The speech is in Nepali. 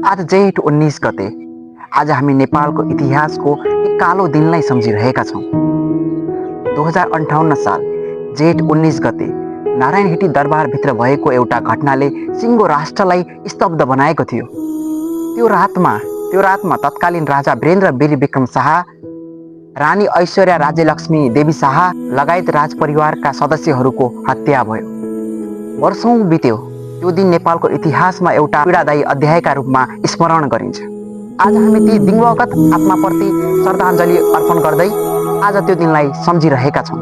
आज जेठ 19 गते। आज हामी नेपालको इतिहासको एक कालो दिनलाई सम्झिरहेका छौँ। 2058 साल जेठ 19 गते नारायणहिटी दरबारभित्र भएको एउटा घटनाले सिङ्गो राष्ट्रलाई स्तब्ध बनाएको थियो। त्यो रातमा तत्कालीन राजा वीरेन्द्र वीर विक्रम शाह, रानी ऐश्वर्या राज्यलक्ष्मी देवी शाह लगायत राजपरिवारका सदस्यहरूको हत्या भयो। वर्षौँ बित्यो, त्यो दिन नेपालको इतिहासमा एउटा पीडादायी अध्यायका रूपमा स्मरण गरिन्छ। आज हामी ती दिवंगत आत्माप्रति श्रद्धाञ्जली अर्पण गर्दै आज त्यो दिनलाई सम्झिरहेका छौँ।